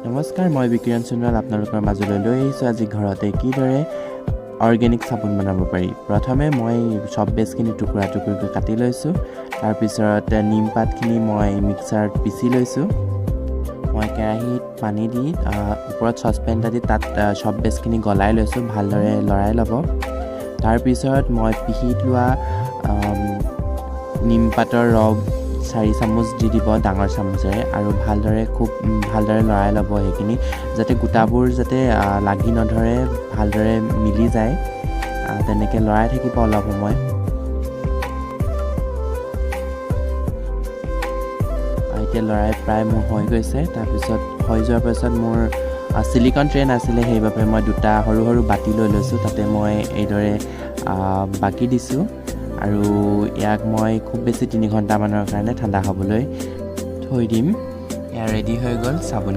নমস্কাৰ, মই বিকিৰণ সোণোৱাল আপোনালোকৰ মাজলৈ লৈ আহিছোঁ আজি ঘৰতে কিদৰে অৰ্গেনিক চাবোন বনাব পাৰি। প্ৰথমে মই চব বেছখিনি টুকুৰা টুকুৰিকৈ কাটি লৈছোঁ। তাৰপিছত নিমপাতখিনি মই মিক্সাৰত পিচি লৈছোঁ। মই কেৰাহীত পানী দি ওপৰত চচপেন এটা দি তাত চব বেছখিনি গলাই লৈছোঁ। ভালদৰে লৰাই ল'ব। তাৰপিছত মই পিহি লোৱা নিমপাতৰ ৰস 4 চামুচ দি দিব ডাঙৰ চামুচেৰে আৰু ভালদৰে, খুব ভালদৰে লৰাই ল'ব সেইখিনি, যাতে গোটাবোৰ যাতে লাগি নধৰে, ভালদৰে মিলি যায়। তেনেকৈ লৰাই থাকিব অলপ সময়। এতিয়া লৰাই প্ৰায় মোৰ হৈ গৈছে। তাৰপিছত হৈ যোৱাৰ পাছত মোৰ চিলিকন ট্ৰে নাছিলে, সেইবাবে মই দুটা সৰু সৰু বাতি লৈ লৈছোঁ। তাতে মই এইদৰে বাকি দিছোঁ আৰু ইয়াক মই খুব বেছি 3 ঘণ্টামানৰ কাৰণে ঠাণ্ডা হ'বলৈ থৈ দিম। এয়া ৰেডি হৈ গ'ল চাবোন।